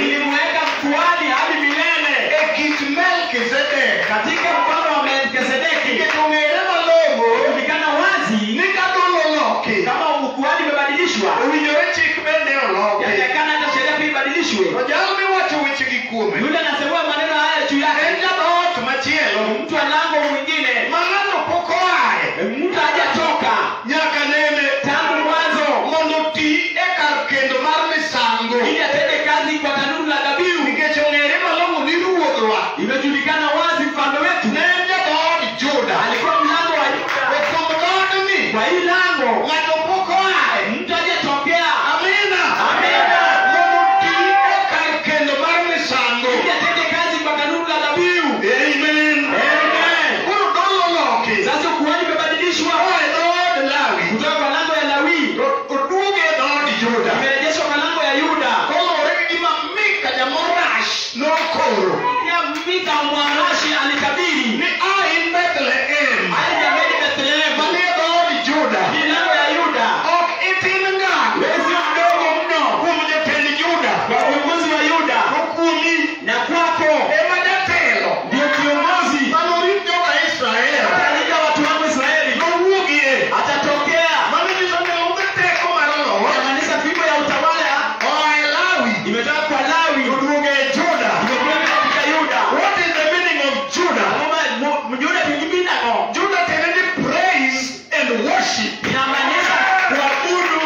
Ilimweka kuhani hadi milele. E kit Melkizedek. Katika mfano wa Melkizedeki. Nikech ong'ere malong'o Inajulikana wazi ni ka dolo oloki, kama ukuhani umebadilishwa, owinjore chik bende oloki. yatakana hata sheria pia ibadilishwe. To jal miwacho wechegi kuome Yule anasema maneno haya juu yake en jadhoot machielo ni mtu wa lango mwingine, ma ng'ato pok oaye mtu hajatoka nyaka nene tangu mwanzo mondo oti e kar kendo mar misango. ili atende kazi kwa tanuru la dhabihu. Nikech ong'ere malong'o ni ruodhwa Imejulikana wazi mfalme wetu ne en jadhood Juda. alikuwa mlango wa Yuda. To kuom dhoodni Kwa hii lango ng'ato pok oaye. mtu hajatokea. Amina. Amina. Mondo oti e kar kendo mar misango. Ili atende kazi kwa tanuru la dhabihu. Amen. Amen. Koro dolo oloki. Sasa ukuhani umebadilishwa Oa e dhood Lawi kutoka kwa lango ya Lawi to oduoge e dhood Juda. imerejeshwa kwa lango ya Yuda. Koluwore gi gima Mika jamorash nokoro Pia Mika Mwarashi alitabiri ni a in Bethlehem hadi Bethlehem manie dhood Juda ni lango ya Yuda. ok itin ngang' Wewe sio mdogo mno kuom jatend Juda kwa uongozi wa Yuda, to kuomi na kwako ema jatelo ndio kiongozi manorit joka Israel atalinda watu wangu Israeli, nowuogie. atatokea. Mano nyiso ni onge teko mar loch Inamaanisha fimbo ya utawala oa e Lawi imetoka kwa Lawi oduogo e Juda. imekuwa katika Yuda. What is the meaning of Judah? Kama Yuda kingine nako Judah tiende ni praise and worship. inamaanisha kuabudu.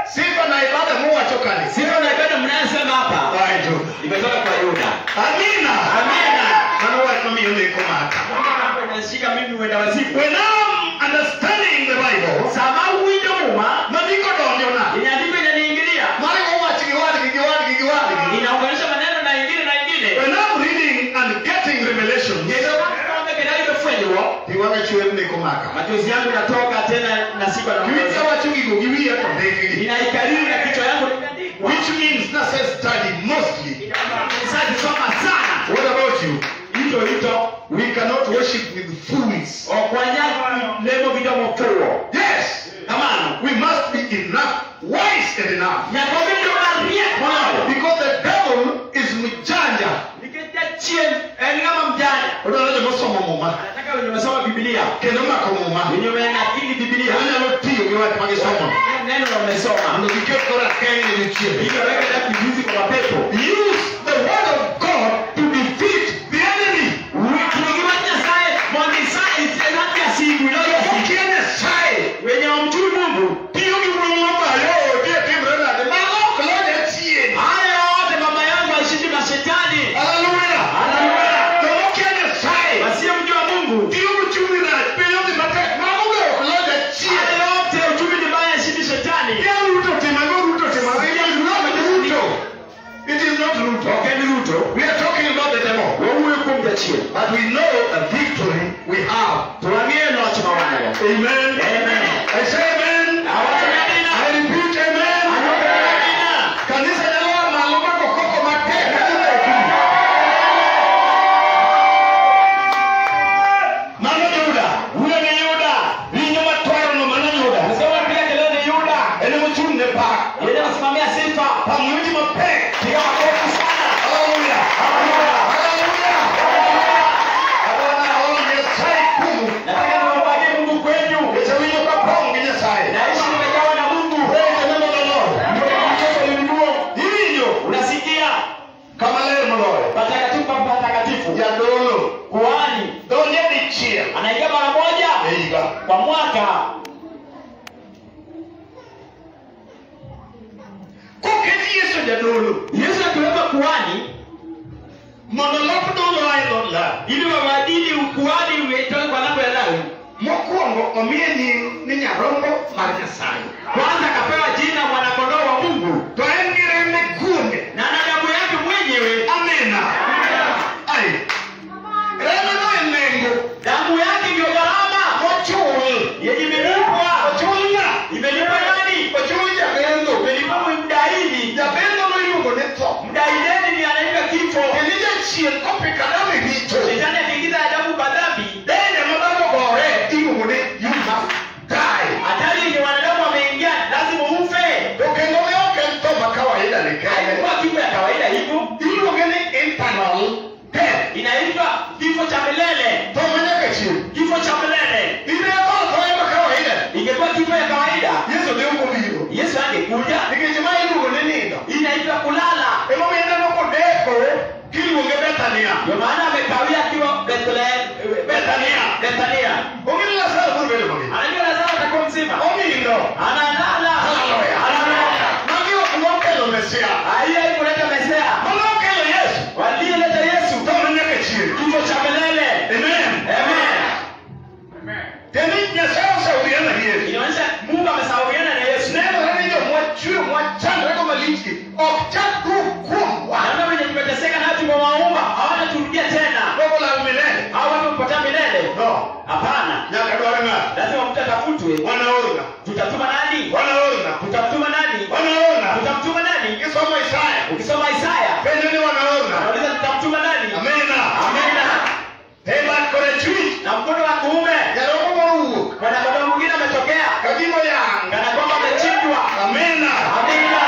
Sifa na ibada muwacho kanisa. Sifa na ibada mnayosema hapa Oa e Juda. imetoka kwa Yuda. Amina. Amina. Mano wach mamiyo neko maka. Hapo inashika mimi wenda wazimu. When I'm understanding the Bible, Sama uwinjo Muma, ma ndiko donjona, inaandikwa inaniingilia, mariwo wach gi wadgi gi wadgi gi wadgi. inaunganisha maneno na ingine na ingine. When I'm reading and getting revelation, Kendo kama kendo yudo fwenyruok, pi wang'a chwer neko maka. machozi yangu natoka tena na siku na Kiwinjo awacho gigo gi wiya to ndikgi. ninaikariri na kichwa yangu imeandikwa. Which means nase study mostly. Inamaanisha kusoma sana. What about you? Hito hito We cannot worship with fools. ok wanyal lemo gi jomofuwo. Yes, Kamano we must be enough, wise and enough. nyaka wabed joma riek moloyo. Because the devil is mjanja. Nikech jachien en ng'ama mjanja. Odwaro joma osomo Muma Anataka wenye wamesoma Biblia, kendo mako Muma. wenye wamenakili Biblia, Onyalo tiyo gi wach ma gisomo neno wamesoma, mondo giket kora keng' ne jochien. ili waweke na kizuizi kwa mapepo. Use the word of God to defeat the enemy. Tiyo gi wach Nyasaye mondo jasigu ilo jasigu. Okia Nyasaye Wenye wamjui Mungu, tiyo gi wuowi mamalo odhi timre nade mago ok lo jachien. haya yote mama yangu aishindi mashetani. Haleluya. Haleluya. Joma okia Nyasaye Wasiyemjua Mungu, tiyo gi uchumi rach piny odhi matek mago be ok lo jachien. haya yote uchumi ni mbaya, aishindi shetani. Kia Ruto timo ang'o Ruto timo ang'o? It is not Ruto. It is not Ruto. Ok en Ruto, We are talking about the devil. wawuoyo kuom jachien. But we know the victory we have. To wang'eyo loch ma wan go. Amen. Amen. I say amen. Awacho ni amina. I repeat amen. Awacho ni amina. Kanisa nyalo a malo mako koko matek kaka e piny. Mano Juda. Huyo ni Yuda. Winyo matwarono mano Juda. Nasema pia kelele ni Yuda. En emochung' ne pak. Yeye anasimamia sifa. Pamwinji mapek. Piga makofi sana. Haleluya. Haleluya. Haleluya. Adwa naol Nyasaye kumu. Nataka niwaambie Mungu kwenyu. Nikech awinjo kapong' gi Nyasaye. Naishi nimejawa na Mungu. Praise the name of the Lord. Ndio mtoto ni mguo. Iwinjo Unasikia? kama ler moloyo. Patakatifu pa patakatifu. Jadolo Kuhani donjo dichiel anaingia mara moja e higa. kwa mwaka. Koket Yesu jadolo Yesu akiwekwa kuhani mondo lok dolo a e dhood Lawi. ili wabadili ukuhani utoke kwa lango ya Lawi. Mokwongo omiye nying ni nyarombo mar Nyasaye. Kwanza akapewa jina mwanakondoo wa Mungu To en gi rembe kuome. na na damu yake mwenyewe. Amina. Ai. Rembe no e nengo Damu yake ndio gharama mochul. yenye imelipwa. Ochul ng'a? Imelipwa nani? Ochul jabendho. Imelipwa mdaini. Jabendho noiluongo ni tho. Mdai deni ni anaitwa kifo. Kendo jachien kopiko Adam e richo. Shetani akiingiza Adamu kwa dhambi, Dende ma dhano ogore iluongo ni you must die. hatari yenye wanadamu wameingia, lazima ufe. To kendo ne ok en cha milele. Tho manyaka chieng'. Kifo cha milele. Dine tho ema kawaida. Ingekuwa kifo ya kawaida, Yesu ne ok obiro. Yesu angekuja. Nikech ma iluongo ni nindo. Inaitwa kulala. Emomiyo ineno kodeko kiluonge Bethania. Ndio maana amekawia akiwa Bethlehem, Bethania. Bethania. Ong'e ni Lazaro biro bedo mangima. Anajua Lazaro atakuwa mzima. Onindo. Analala. Haleluya. Haleluya. Magi ok nokelo Mesia. Hiyo haikuleta Mesia. Manokelo Yesu. Waliyeleta Yesu Tho manyaka chieng'. kifo cha milele. Amen. Amen. Tiende ni Nyasaye oseuriana gi Yesu. Inaonyesha Mungu amesauriana na Yesu. Nenore ni jomwa chwe mwachandore go malich gi ok chak duog kuomwa. Naona wenye tumeteseka na tumewaomba hawataturudia tena. Rogo lal milele. Hao watu wamepotea milele. No. Hapana. Nyaka dwar ng'ato. Lazima mtu atafutwe. Wanaor ng'a? Tutatuma nani? Wanaor ng'a? Tutamtuma nani? Wanaor ng'a? Tutamtuma nani? Kisomo Isaya. Ukisoma Isaya, Penjo ni wanaor ng'a? anauliza tutamtuma nani? Amina. Amina. E bat korachwich. Na mkono wa kuume, Nyarombo moro owuok. mwanakondoo mwingine ametokea Ka gima oyang'. kana kwamba amechinjwa. Amina. Amina.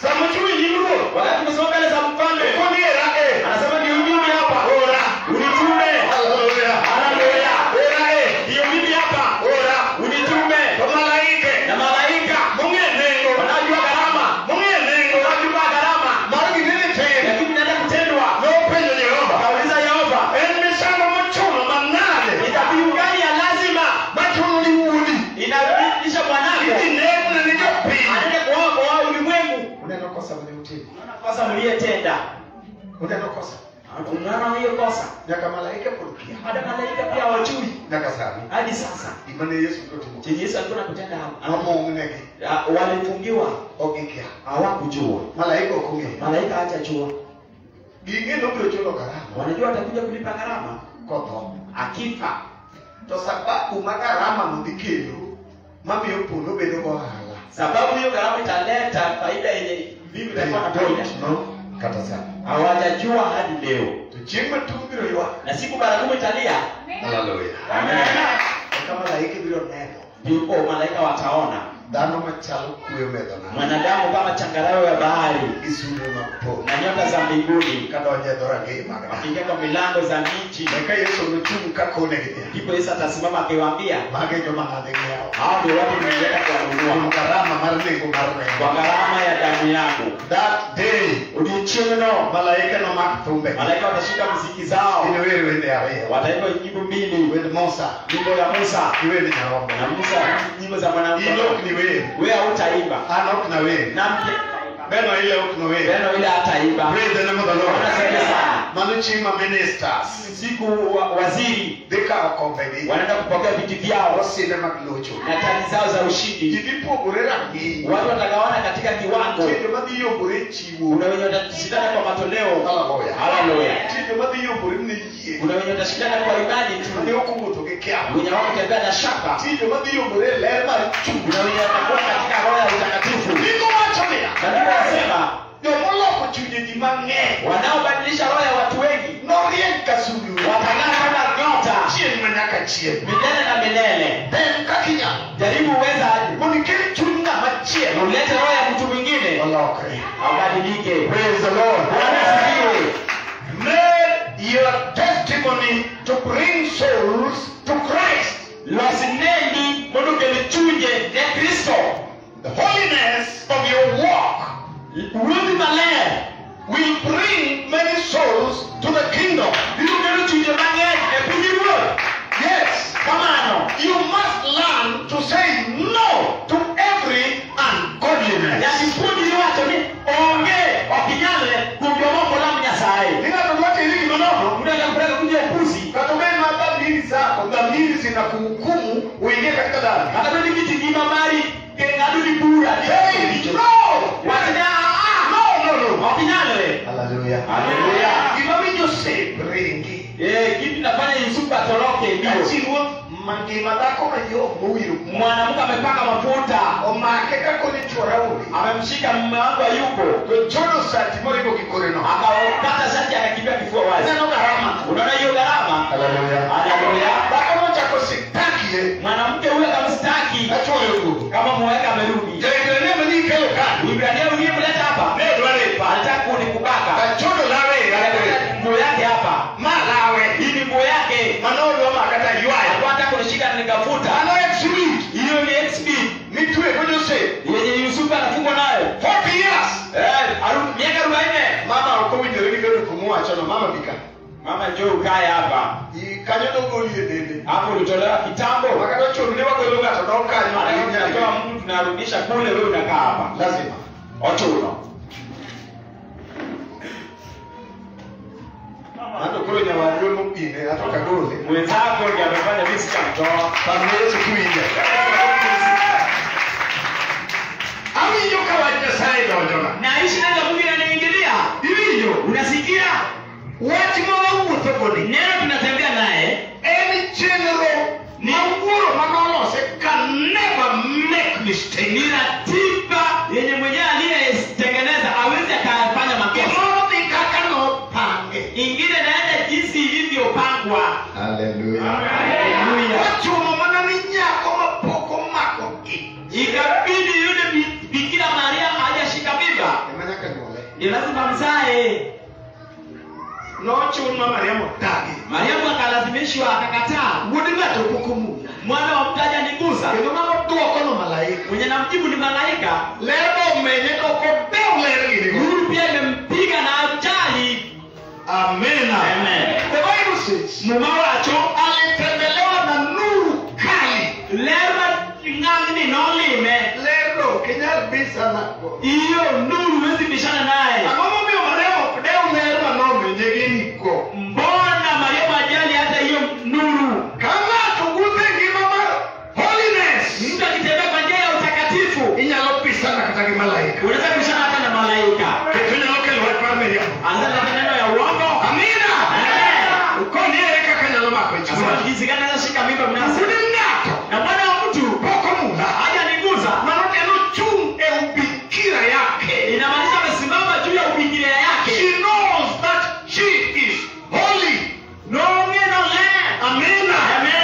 Sama ochung' e nyim ruoth. Wakati tumesimama mbele za mfalme, Okoni era e. anasema ndio mimi hapa, Ora. unitume. Haleluya. Haleluya. Ora e. Ndio mimi hapa, Ora. unitume. To malaike. Na malaika Mong'e nengo. wanaojua gharama, Mong'e nengo. wanaojua gharama Mar gima idhi tim. ya kitu inaenda kutendwa. Nopenjo Jehova. Akauliza Yehova, En misango mochuno manade. ni dhabihu gani ya lazima Machuno ni wuodi. inarudisha mwanako Idhi negne ni jopiny. aende kuoa kwa ulimwengu? Uneno kosa mane utimo. Unaona kosa mliyetenda, Uneno kosa. unaona hiyo kosa. Nyaka malaike pod kia. Hata malaika pia hawajui Nyaka sani. hadi sasa Gima ne Yesu notimo. chenye Yesu alikuwa anakutenda hapa. Nomong'negi. Walifungiwa, Ok gikia. hawakujua. Malaika ok ong'eyo. Malaika hajajua, Ging'e nobiro chulo gharama wanajua atakuja kulipa gharama kotho. akifa. To sababu ma gharama no dhi kelo mamiyo polo bedo gohala. Sababu hiyo gharama italeta faida yenye mbingu They itakuwa na faida, don't know kata sani. hawajajua hadi leo. To chieng' ma tung' biro ywak. Na siku baragumu italia, Haleluya. Amen. Eka malaike biro neno Ndipo malaika wataona dhano machalo kuoyo medho nam mwanadamu kama changarawe ya bahari gi sulwe mag polo na nyota za mbinguni kadonjo e dhorangeye mag dala. wakiingia kwa milango za miji. Eka Yesu nochung' ka konegi niya, Ndipo Yesu atasimama akiwaambia, magi e joma nadhi ng'iewo. hao ndio watu nilienda Kuom kuwanunua gharama mar nengo mar kwa remba. gharama ya damu yangu. That day Odiochieng'no malaika nomak thumbe. malaika watashika muziki zao, Giniwer wende ariyo. wataimba nyimbo mbili, Wend Musa nyimbo ya Musa gi wend Nyarombo. na Musa, nyimbo za mwanamke. In ok niwer. Wewe hautaimba An ok nawer. na mke Beno ile ok nower. Beno ile hataimba. Praise the name of the Lord. Bwana asifiwe sana. Mano chieng' ma ministers Siku waziri dhi kawo kombegi wanaenda kupokea viti vyao osinde mag locho. na taji zao za Ji ushindi. dhi pogore rang'iny. Watu watagawana katika kiwango. Nitie joma dhi yombore e chiwo. Kuna wenye watashindana kwa matoleo. Haleluya. Haleluya. Nitie joma dhi yombore ne yie. Kuna wenye watashindana kwa imani tu, Mane ok owuotho gi kiawa. wenye hawakutembea na shaka. Nitie joma dhi yombore e ler mar chuny. Kuna wenye watakuwa katika roho ya utakatifu. Ndiko wacho niya, Na Biblia inasema jomoloko chunje ji mang'eny wanaobadilisha roho ya watu wengi norieny ka sulwe watang'aa kama nyota chieng' manyaka chieng'. milele na milele. Tem kaka inyalo Jaribu uweza aje, mondo ikel chuny ng'ama chielo ulete roho ya mtu mwingine olokre. abadilike. Praise the Lord. Bwana asifiwe. Made your testimony to bring souls to Christ. Los nendi mondo okel chunje ne Kristo. The holiness of your walk Wuodhi maler will bring many souls to the kingdom. biro kelo chunje mang'eny e pinyruoth. Yes. Kamano, You must learn to say no to every ungodliness. nyaka ipuonjri wacho ni onge ok inyalre kuom joma ok olam Nyasaye. Ng'ato dwa teri gima nono, Mtu anakupeleka kuja upuzi, kata obed ma dhamiri zako, dhamiri zinakuhukumu uingie katika dhambi. kata bed ni kit ngima mari ng'adoni bura. Say no! Wach ni "Ah, No, no, no. ok inyalre. Hallelujah. Haleluya. Gima miyo Joseph ringi. Kitu inafanya Yusufu atoroke ndio Kachi ruoth mangima dhako mayom mowiro mwanamke amepaka mafuta, omake kakoni chuora onge. amemshika mume wangu hayupo, To chodo sati moringo gi kore no. akakata shati akakimbia kifua wazi. Ineno gharama. Unaona hiyo gharama? Hallelujah. Haleluya. Dhako nochako sitakie Mwanamke huyo akamstaki ka chuore oduogo. kama mume wake amerudi. Ja-Hibrania mane ikelo ka Mwibrania uliyemleta hapa ne dware alitaka kunikubaka. Kachodo lawe Nguo yake hapa, ma lawe. hii ni nguo yake. Wacho no mama bika. Mama njoo ukae hapa. Kanyo golie dende. Hapo ulitolewa kitambo. Wakati chuo wagolo ng'ato dong kanyo. Tunatoa mtu tunarudisha kule, wewe unakaa hapa. Lazima. Ochuno. Hata kuro nyawario mopine hata kagole. Mwenzako ndiye amefanya mimi sitamtoa. Familia Yesu kuingia. Awinjo ka wach Nyasaye donjona. Naishi neno Mungu inaniingilia. Iwinjo? Unasikia? Wach ma wawuotho goni. Neno tunatembea naye. En chenro ma wuoro manolose can never make mistake. Ni ratiba yenye mwenyewe aliyetengeneza hawezi akafanya makosa. Gimoro dhi kaka nopange. Ingine naenda jinsi ilivyopangwa. Haleluya. Haleluya. Ochuno mana ni nyako mapok omako ich. Ikabidi yule Bikira Maria hajashika mimba. Ema nyaka nyuole. Ni lazima mzae. Nochun ma Mariam odagi. Mariamu akalazimishwa akakataa. Wuod ng'ato pok omula. Mwana wa mtu hajanigusa. Kendo mano duoko no malaika. Mwenye namjibu ni malaika. Ler bomenye to ok odew ler gini. Nuru pia imempiga na ajali. Amen. Amen. The Bible says, Muma wacho alitembelewa na nuru kali. Ler ng'ang'ni nolime. Lerno ok inyal bisana go. Hiyo nuru huwezi bishana naye. Ang'o momiyo Mariam ok dew ler manomenye gi go? Mbona Mariamu ajali hata hiyo nuru? Ka ng'ato wuotho e ngima mar holiness, Mtu akitembea kwa njia ya utakatifu, inyalo bisana kata gi malaika. unaweza bishana hata na malaika. Kendo inyalo kelo wach mar miriambo. Anasema maneno ya uongo. Amina. Amen. Koni ere kaka nyalo mako ich Anasema mara. jinsi gani anaweza shika mimba mnasi. Wuod ng'ato Na mwana wa mtu pok omula. hajanigusa. Mano en ochung' e ubikira yake. Inamaanisha amesimama juu ya ubikiria yake. She knows that she is holy. Nong'e noler. Amina. Amen.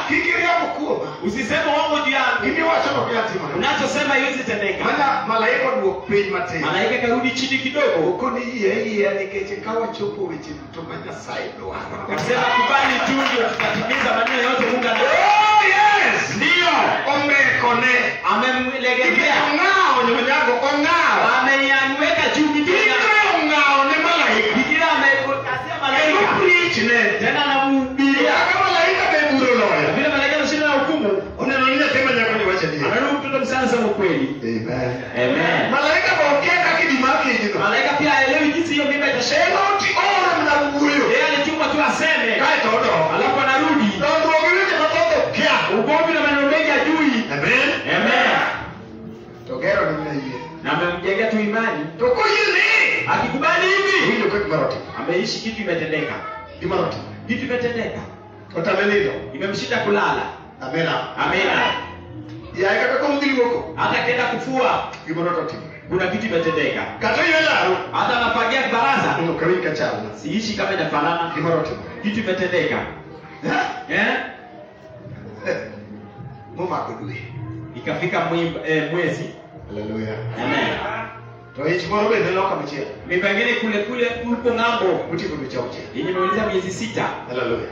Kik iriambo kuoma. Usiseme uongo juu yangu. Gima iwacho no ok nyal timore. Unachosema haiwezi tendeka. Mana malaika oduok piny matin. Malaika karudi chini kidogo. Okoni yie yie nikech ka wachopo weche duto ma Nyasaye dwaro. Akasema kubali tu ndio tutatimiza maneno yote Mungu anataka. Oh yes. Ndio. Omekone. Amemlegezea. Ong'awo nyago ong'awo. Ameiweka juu Biblia. Bikira ong'awo ne malaika. Bikira amekasia Kendo malaika. preach ne. Tena anamhubiria. Kaka malaika be buro loyo. Vile malaika anashinda na hukumu. Oneno ni nyathi ma nyako ni wacho adier. Anaona mtoto msichana sema ukweli. Amen. Amen. Malaika be okia kaka idhi mak ijno. Malaika pia haelewi jinsi hiyo mimba En itashika. oti ore mana wuoyo. Yeye alitumwa tu aseme. Kaeto odok. Alafu anarudi. Dondruok gi weche mathoth okia. Ugomvi na maneno mengi ajui. Amen. Amen. To gero ni mana yie. Na amemjengea tu imani. To koyie ni. Akikubali hivi, Winjo ka gimoro otimore. ameishi kitu imetendeka. Gimoro otimore. Kitu imetendeka. Otame nindo. Imemshinda kulala. Amina. Amina. Yaye kata kom dhi luoko. Hata akienda kufua, Gimoro to otimore. kuna kitu imetendeka. Kata ywe laro. Hata anafagia baraza, Ok awinj ka chalna. siishi kama inafanana. Gimoro otimore. Kitu imetendeka. Eh? Eh? Momako dwe. Ikafika mwezi. Haleluya. Amen. To ich moro bende loka machielo. Mimba ingine kule kule kuliko ng'ambo. Motieko dweche auchiel. Yenye imemaliza miezi 6. Haleluya.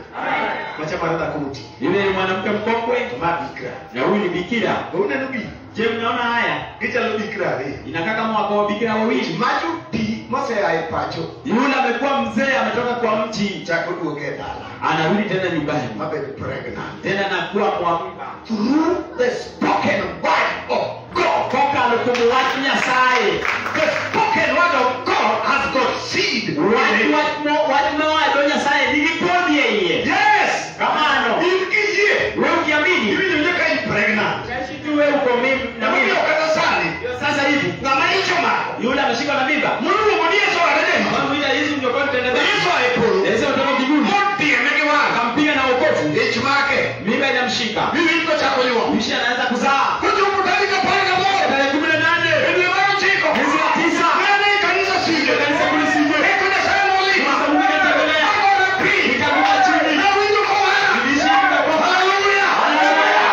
Macha mar dhako moti. Yule ni mwanamke mkongwe To ma bikra. na huyu ni bikira. Be uneno gini? Je, mnaona haya? Gichalo bikra ariyo. Inakaa kama wako bikira wawili. Macho ti mosea e pacho. Yule amekuwa mzee, ametoka kwa mchi, Chako duoge e dala. anarudi tena nyumbani. Mabed pregnant. Tena anakuwa kwa mimba. Through the spoken word of God. Kokalo kuom wach Nyasaye. The spoken word of God has got seed. in Wach it. wach mo wach moa e dho Nyasaye nigi kodhi e iye. Yes. Kamano, In kiyie. wewe ukiamini, Iwinjo ni ka in pregnant. utaishi tu wewe uko mimba na Emomiyo mimba. kata sani Sasa hivi ng'ama ich omako yule ameshikwa na mimba, moluongo ni Yesu arejema. wanamuita Yesu ndio kwa mtenda dhambi. Yesu oa e polo. Yesu kutoka mbinguni Motieme gi wang'. akampiga na wokovu, Ich make. mimba inamshika. Miwinj kochako ywak. Mwisho anaanza kuzaa Kochopo tarik 18 tarehe 18 e dwe mar ochiko. mwezi wa 9 Ne e kanisa Sile. kanisa kule Sile. Eko Nyasaye nolima. Sasa Mungu akatembelea. Agore piny. Nikaanguka chini. Nawinjo koa. Nilishika kwa Haleluya. Haleluya.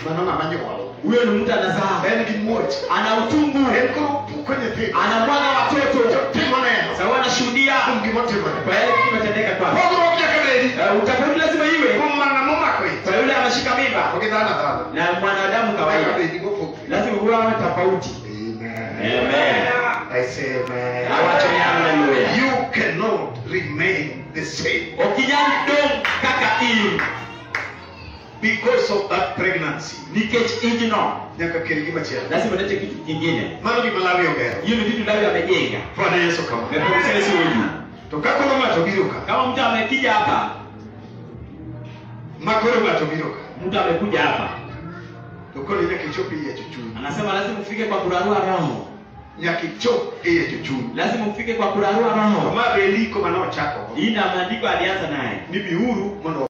Mano ng'ama nyuol. Huyo ni mtu anazaa, En gi muoch. ana utungu, En koro puko nyithindo. anamwaga watoto. To timo neno. Sawa, anashuhudia Kuom gimotimore. kwa yale kitu kimetendeka kwake. Pogruok nyaka bedi. Utofauti lazima iwe Kuom ng'ama momako ich. kwa yule ameshika mimba To gi dhano adhana. na mwanadamu Nyaka kawaida, bedi mopogre. lazima uwe tofauti. Amen. Amen. I say amen. Awacho ni haleluya. You cannot remain the same Ok inyal dong' kaka in because of that pregnancy. Nikech ijno. Nyaka kel gimachielo. Lazima ulete kitu kingine. Mano gima Lawi ogero. Hiyo ni vitu Lawi amejenga. Bwana Yesu kama. Yesu huyu. To ka koro ng'ato biro ka, Kama mtu amekija hapa, ma koro ng'ato biro ka, mtu amekuja hapa, to koro nyaka ichop e yiecho chuny. Anasema lazima ufike kwa kurarua roho. Nyaka ichop e yiecho chuny. Lazima ufike kwa kurarua To roho. ma be ndiko mane ochako. Hii na maandiko alianza naye. Ni biuru mondo